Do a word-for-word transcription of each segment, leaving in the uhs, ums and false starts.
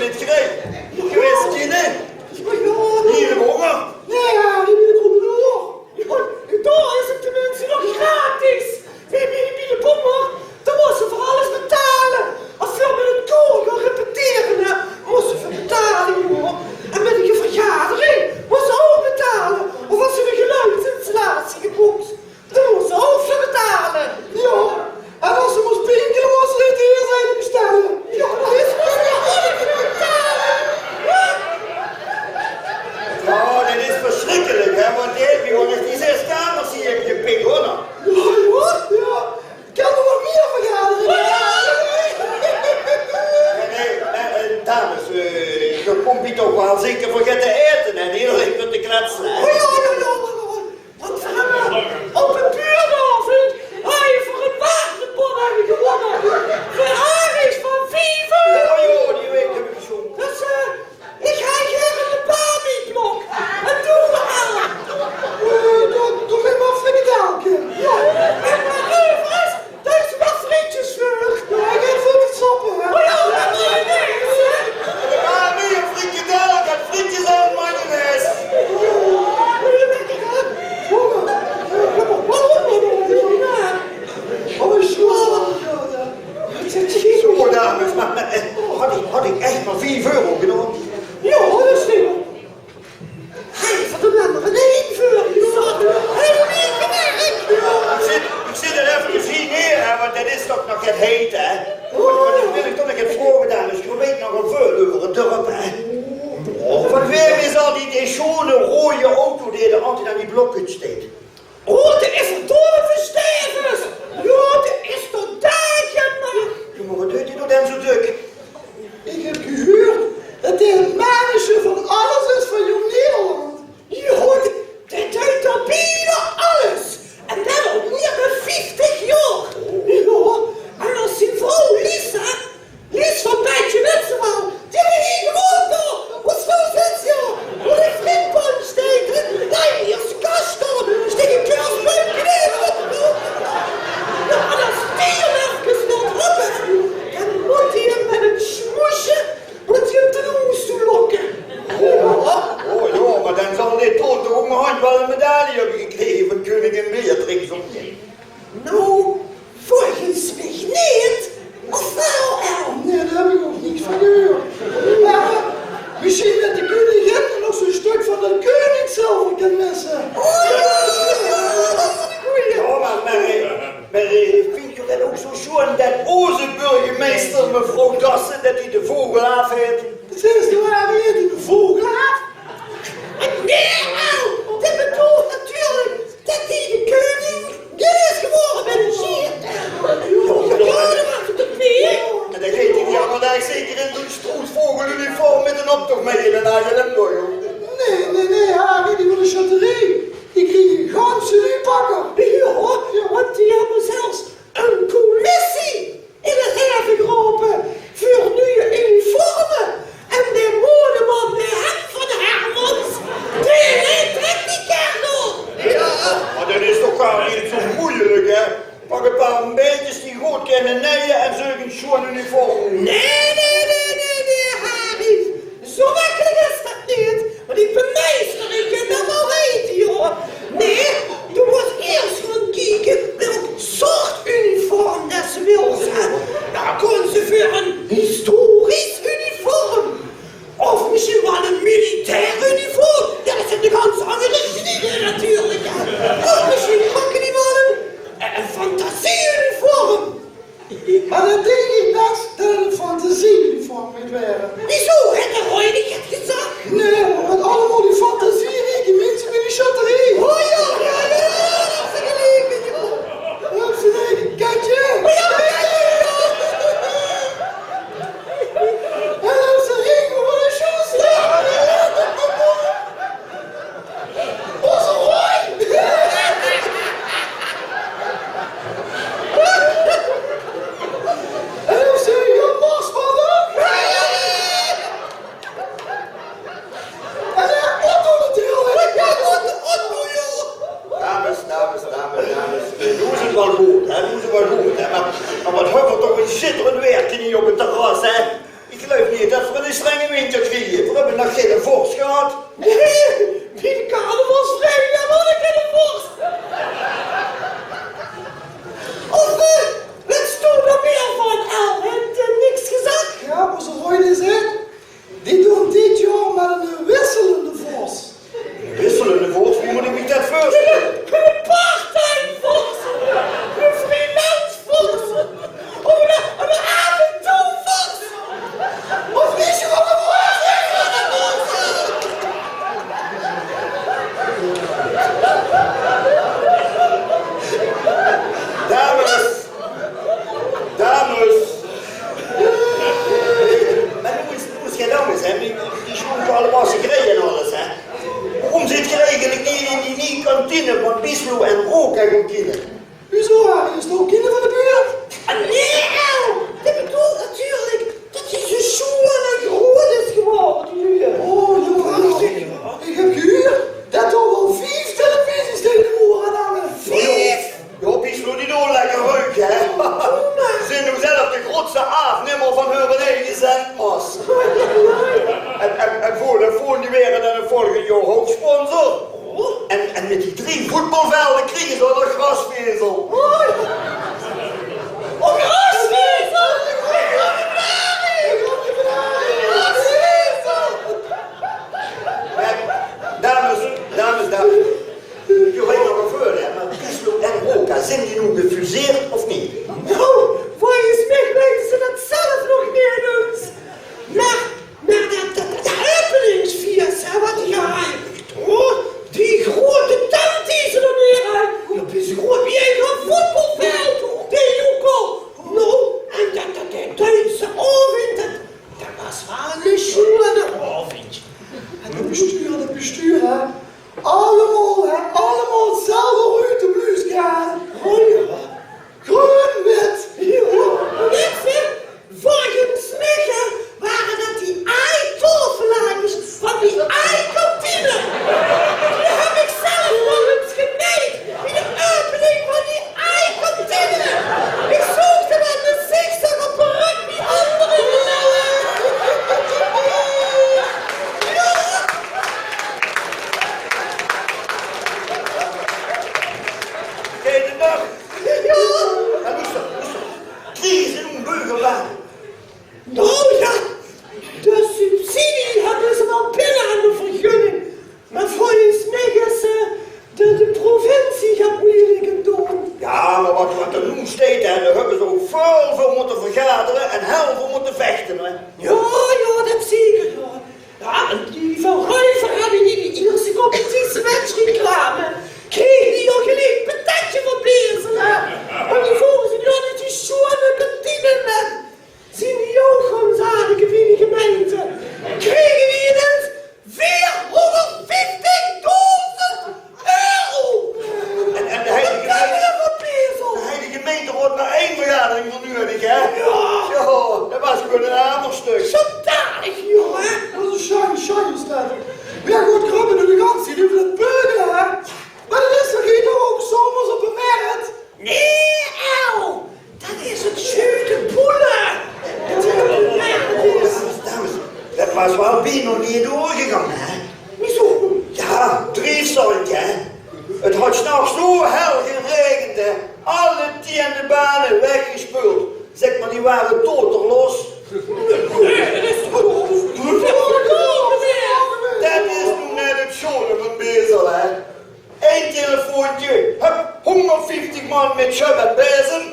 Neet gekrege. Gewees, Tine? Jao, jao. Hie, de bonger. Jao, jao, die wil ik ook nog. Jao, dao is het tenminste nog gratis. Bie, bie, bie de bonger, dan mós se veur alles betale. As se met een koor gaan repetere, hè, mós se veur betale, joh. En met een vergadering mós se ook betale. Of as se een geluidsinstallatie geboekt, dan mós se ook veur betale. Jao, en as se mós pinkele, mós se dit hier zijn bestelle. Jao, dat is, mós se allemaol veur betale. Jao, dat is verschrikkelik, hè, want die heeft gewoon echt die zes kamers die hebben gepik, hoor. Jao, jao, jao. Kan er nog meer vergaderen? Nee, nee, eh, dames, eh, je komt hier toch wel zeker vergeten eten en heel even te kletsen, hè? Oh, jao, jao, jao, jao. Want we hebben op de buurtavond, hey, voor een waterpot hebben gewonnen. Ferraris van vief euro. Oh, joh, die weet ik zo. Dat is, eh, ik ga hier een Barbieblok. En doe maar aan. Eh, doe, doe maar frikadelke. Ja. En maar even, dat is wat frietjes voor. Ja, ik heb veel te sappen, hè. Oh, ja, dat maakt niks, hè. Barbie, een frikadel, dat frietjes en mayonaise. Zo, dames, maar, eh, had ik, had ik echt maar vief euro gedaan? Ja, dat is niet. Hij heeft er maar een één voor. Hij heeft niet gewerkt. Ik zit, ik zit er even te zien neer, hè, want dat is toch nog het heet, hè? Want, want ik wil toch nog het vroegen, dames. Je weet nog een veel over het dorp, hè? Van wem is al die, die schone rode auto die er altijd aan die blokken steekt? Oh, de is er door, Stevens. Ja, de is door daar, maar. Je moet het niet door hem zo druk. Ik heb gehuurd dat hij het mannetje van alles is van Jong Nederland. Ja, de, de duit al bijna alles. En dat al meer dan vieftig jaar. Ja, en als zijn vrouw Lisa, Lies van Petje Witsenbouw, die hebben hier gewoond, hoor. Hoe zo zit ze, joh? Hoe de frietpan steken. Nee, hier is kast, hoor. Steken kast, knieën op. Ja, en als die hem even wilt hebben, dan moet hij hem met een smoesje, moet hij hem ten huis toe lokken. Oh, oh, ja, maar dan zal dit toch ook mijn hand wel een medaille hebben gekregen van koningin Beatrix, of niet? Nou, volgens mich neet. Of wel, El? Nee, daar heb ik nog niks van gehuurd. Maar misschien dat de koningin nog zo'n stuk van dat koningszilver kan missen. Oh, ja, dat is een goeie. Ja, maar, maar, eh, maar, eh, vind je dat ook zo schoon dat onze burgemeester, mevrouw Dassen, dat hij de vogel af heeft? Zegt ze waar weer de vogel af? Nee, El, dit bedoelt natuurlijk dat hij de koning, die is geboren met een sjeer. Ja, dat was het ook weer. En dan gaat hij die allemaal daar zeker in zo'n stroesvogeluniform met een optocht mee in een eigen limburg. Nee, nee, nee, Harry, die wil een sjötterie. Die kreeg een ganse nuujpakker. Ja, want die hebben zelfs een commissie in het leven geroepen voor nieuwe uniformen. En de modeman, de Henk van Hermans, die trekt die kerel. Ja, maar dat is toch gar niet zo moeilijk, hè? Pak een paar meidjes die goed kunnen naaien en zoek een schoon uniform. Nee, nee, nee, nee, nee, Harry. Zo makkelijk is dat niet. Maar die bemeestering, dat wel weten, joh. Nee, doe mós eerst gaan kieken welk soort uniform dat ze wil. Daar kon ze voor een historisch uniform. Of misschien wel een militair uniform. Ja, dat zijn de ganse andere dingen natuurlijk, hè. Of misschien pakken die wel een, een fantasie-uniform. Maar dan denk ik best dat het een fantasie-uniform moet worden. Wieso? Heeft de Roy niet het gezag? Nee, want allemaal die fantasierijke mensen met die sjötterie. Oh ja, ja, ja, dat is gelijk, ja. Dat is gelijk, Katje. Ja, ja, ja, ja. En dat is een ring, hoor, Sjors. Onze Roy! En dan zei je, Max, wat dan? En dan Otto natuurlijk. Otto, Otto, joh. Dames, dames, dames, dames. Doe is het wel goed, hè? Doe is het wel goed, hè? Maar, maar wat hebben we toch een schitterend werk hier op het terras, hè? Ik Geluif neet det v'r eine strenge winter kriege. V'r höbbe nog geine vors gehad. Nae, bie de carnavalsvereniging hawwe v'r geine vors. Of, eh, wèts doe dao mieë van, El? Haet, eh, niks gezag? Jao, mer zoe roead is 't. Die doon dit jaor mit eine wisselende vors. Wisselende vors? Wie mót ich mich det veurstelle? Eine parttime vors, eine freelance vors, of eine, eine af en toe vors. Of wie ze ouch alweer. Dames, Dames. Mer noe ins, noe ins get angers, hè. Die, die sjoon allemaol gekrege en alles, hè. Waorom zeet geer eigelik neet in die nieje kantine van Bieslo en Roca gaon kine? Wieso, Harry? Is dao ouch kine van de buurt? Ah, nae, El. Dae bedoelt natuurlik det die zoe sjoon en groeat is gewore, die nuuje. Oh, jao, ich höb gehuurd det dao waal vief televisies taenge de moer aan hange. Vief? Jao, Bieslo, die doon lekker leuk, hè? Zeen noe zelf de groeatste aafnummer van häöre eige zendmast. En, en, en Vodafone, die waere dan 't volgend jaor ouch sponsor. En, en mit die drie voetbalvelde kriege ze ouch nog grasvezel. Oh, grasvezel! Grasvezel! Mer, dames, dames, dames. Geer weit nog waal väöl, hè, mer Bieslo en Roca, zeen die noe gefuseerd of neet? Noe, volges mich weite ze det zelf nog neet ins. Mer, mer det, det, det openingsfees, hè, waat die hawwe. Oh, die groeate tent die ze dao neer hawwe. Det is groeat wie ein voetbalveld, die joekel. Noe, en det, det, det Duitse aovend, det, det waas waal eine sjoeane aovend. En 't bestuur, 't bestuur, hè. Allemaol, hè, allemaol zelver oet de bluus gaon. Oh jao. Groen-wit. Jao, wèts se, volges mich, hè, wore det die aaitaofelaatjes van die aaikantine. Die höb ich zelf nog ins genejd bie de opening van die aaikantine. Ich zoog ze waal, mer ich zag op de rök die andere. Jao. Kènne nog? Jao. En loester, loester. Kriege ze noe ein beugelbaan? Noe jao, de subsidie höbbe ze waal binne aan de vergunning. Mer volges mich is, eh, de, de provincie get meujelik aan 't doon. Jao, mer waat, waat d'r noe steit, hè, dao höbbe ze ouch väöl veur mótte vergadere en hel veur mótte vechte, hè. Jao, jao, det zeker, jao. Jao, en die van Ruiver hadde in de ierste competitiematch reclame. Kreeg die al geliek patetje van Bezel, hè? En die volges mich hadde die sjoeane kantine mit zien die ouch gewoon zalige bie de gemeinte. Krege die inens veerhóngerdvieftigdoezend euro! En, en de heilige gemeinte, de heilige gemeinteraod mer ein vergadering veur nuuedig, hè? Jao. Jao, det waas gewoon ein hamerstuk. Sjandalig, jao, hè? Waat ein sjanj, sjanj is det. Mer good, Krabbe, de vakantie, die van 't beugele, hè? Mer det is toch hie toch ouch zomers op de mert? Nae, El! Det is 't sjuutepoele. Det is 't merk. Dames, dames, det waas waal bienao neet doorgegange, hè? Wieso? Jao, driefsalke, hè? 't Haet 's nachs zoe hel geraegend, hè? Alle tieën de bane weggespeuld. Zèk mer, die wore toeterlos. Det is noe net 't sjone van Bezel, hè? Ein telefoontje, hup, hóngerdvieftig man mit sjub en bezem.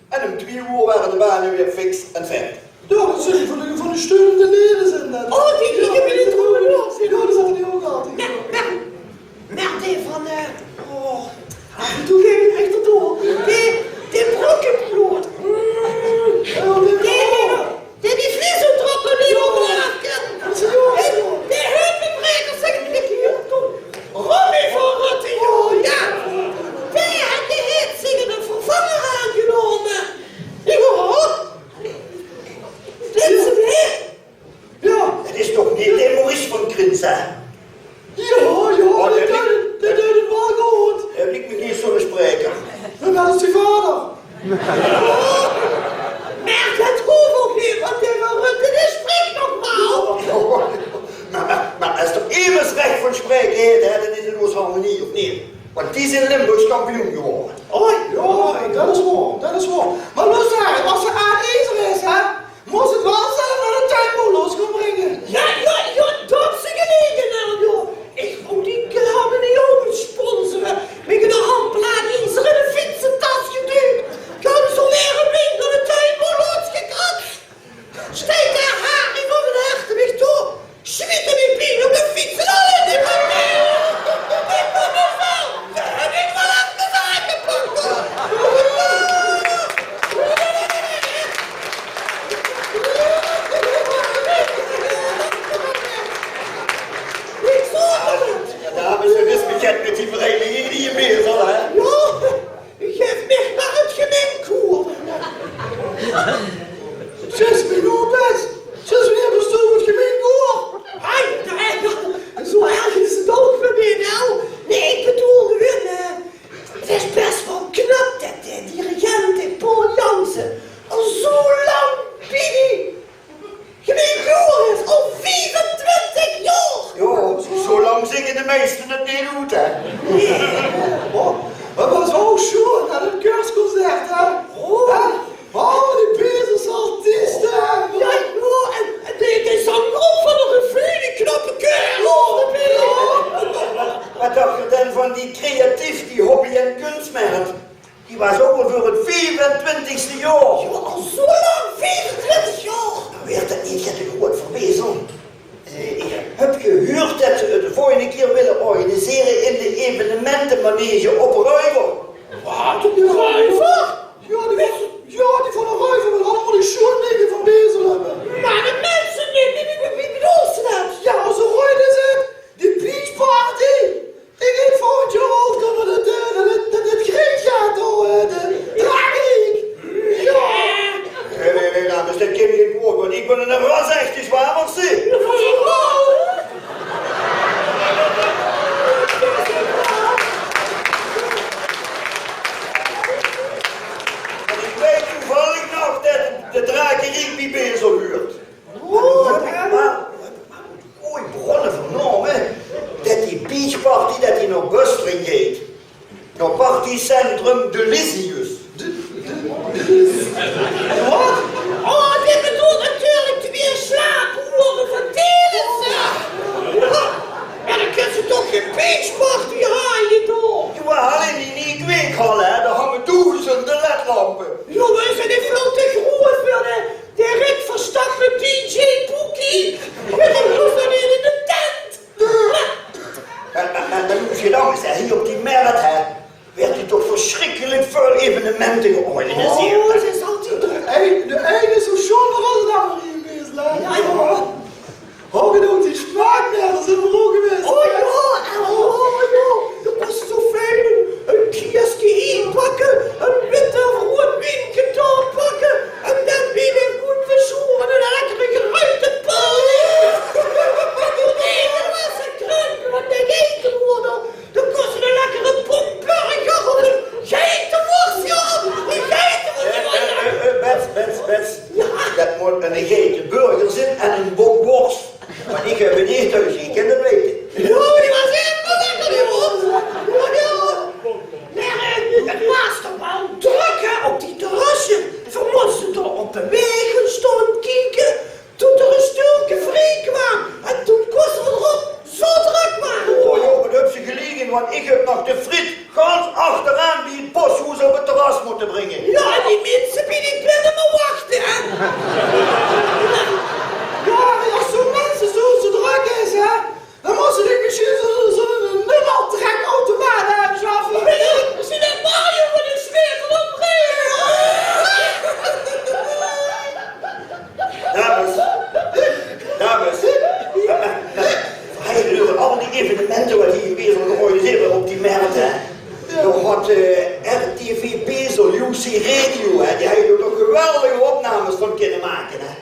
En óm twieë oer wore de bane weer fix en ferm. Jao, det zeen van de, van de steunende lede zeen det. Oh, die, die höbbe 't ouch nog. Jao, die zaote hie ouch altied. Mer, mer, mer dae van, eh, oh, af en toe gaon ich ech door. Dae, dae brokkepiloot. Mm. Jao, dae dae, dae dae, dae die vliezer trok en die op aafkèt. Dae, dae heupebreker, zèk ich, ich hie toe. Rommie van Rotterdam, jao. Dae haet, dae haet zich eine vervanger aangenómme. Jao. Dit is 't, hè? Jao, det is toch neet de Maurice van Krins, hè? Jao, jao, det deit 't, det deit 't waal good. Höb ich mich neet zoe'n spreker. Mer det is die vader. Mer det hoof ouch neet, want dae van Rutte, dae sprik Mer, mer, mer es d'r emes rech van spraeke haet, hè, dan is 't ós Harmonie, of neet? Want die zeen Limburgs kampioen gewore. Oh, jao, det is waor, det is waor. Mer loester, es ze aan iezer is, hè, mós ze 't waal zelf nao de tuinbouw los gaon bringe. Jao, jao, jao, det is geliek, jao. Ich wol die Harmonie ouch sponsore. Mit ein handplaat iezer in de fietsetas gedujd. Kan ze weer ein winkel de tuinbouw los gekrats. Steit d'r Harry van den Hert mich toe, smiet 'm in pien op de fiets en al in de kantine. Ich kóm 'm waal, dao höb ich waal effe de zaak gepakt, huur. Ich zoog 't. Jao, mer ze wis mich get mit die vereiniging die in Beesel, hè? Jao. Gaef mich mer 't gemeenkoer. Zès mich noe bès. Zès mich noe bès, 't gemeenkoer. Hai, nae, zoe erg is 't ouch weer neet, hè. Nae, ich bedoel, eh, 't is bès waal knap det de dirigent, de Paul Jansen, al zoe lang bie die Gemeente Joris, al viefentwintig jaor! Jao, zoe, zoe lang zinge de meiste 't neet oet, hè? Nae. Oh, det waas waal sjoon, hè, det kerstconcert, hè? Oh. Hè? Oh, die Beeselse artieste, hè? Jao, jao, en, en de, de zanggroep van de revue, die knappe kaerels, de Beesel. Waat dach geer dan van die creatief, die hobby- en kunstmert? Die waas ouch al veur 't viefentwintigste jaor. Jao, al zoe lang, viefentwintig jaor. Waert det neet get te groeat veur Beesel? Eh, ich höb gehuurd det ze 't de volgende kier wille organisere in de evenementemanege op Ruiver. Waat, op de Ruiver? Jao, die, jao, die van de Ruiver wille allemaol die sjoon dinger van Beesel höbbe. Mer de minse, wie, wie, wie, wie bedoels se det? Jao, zoe groeat is 't. Die beachparty. Ich weit volgend jaor ouch det v'r det, eh, det, det, det griet gaon doon, eh, de Draak Riek. Jao. Nae, nae, nae, dames, det kin neet waor, want ich bön eine rasechte Zjwamerse. En ich weit toevallig nog det de Draak Riek bie Beesel huurt. Oh, Goeie bronne vernaome det die beachparty, det die nao Böstelingen geit. Nao partycentrum Delicious. De, de, de, waat? Oh, dae bedoelt natuurlik de weer slaaphoere van Telissen. Jao, dan kins se toch gein beachparty haje, toch? Jao, allein die nieje kweekhal, hè, dao hange doezende ledlampe. Jao, mer is 't neet väöl te groeat veur de De Rick Verstappen, D J Poekie. Mit 'm hoes d'r neet in de tent. En, en, en, en wie geer dan zègk, hie op die mert, hè, waert hie toch versjrikkelik väöl evenemente georganiseerd. Oh, ze is altied d'r ein, de eine is zoe sjoon es de anger hie gewaes, hè? Jao, jao. Hou gedoon, die smaak, jao, det is ein vrouw gewaes. Oh, jao, oh, jao. Det waas zoe fijn. Ein kieske inpakke, ein wit of roead wienke d'rop pakke en dan bie de good versjoere ein lekkere geruite pol. Nae, det waas ein krump, want de geite woorte, dan kós se ein lekkere pomp burger of ein geitewors, jao, ein geitewors. Eh, eh, eh, eh, Bets, Bets, Bets. Jao. Det mót ein geiteburger zeen en ein bockwors. Want ich höb 'm neet thoes, ich kin 't weite. Jao, die waas hielemaol lekker, die wors. Jao, jao. Mer, eh, 't waas toch waal drök, hè, op die terrasse. Veer móste dao op de waeg staon kieke. Toen d'r ein stöölke vrie kwaam en toen kóste v'r d'rop, zoe drök waas 't. Oh, jao, dao höbs se geliek in, want ich höb nog de friet gans achteraan bie 't posthoes op 't terras mótte bringe. Jao, en die minse bie die binne mer wachte, hè. Jao, es zoe'n mins zoe, zoe drök is, hè, dan mós se dich mesjiens zoe'n, zoe'n nummertrekautomaat aansjaffe. Jao, mesjiens det Mario van de smeer oprit. Dames, dames, veer höbbe euver al die evenemente waat hie in Beesel georganiseerd waere op die mert, hè. Dao haw, eh, R T V Beesel, U C Radio, hè, die haje dao toch geweldige opnames van kinne make, hè.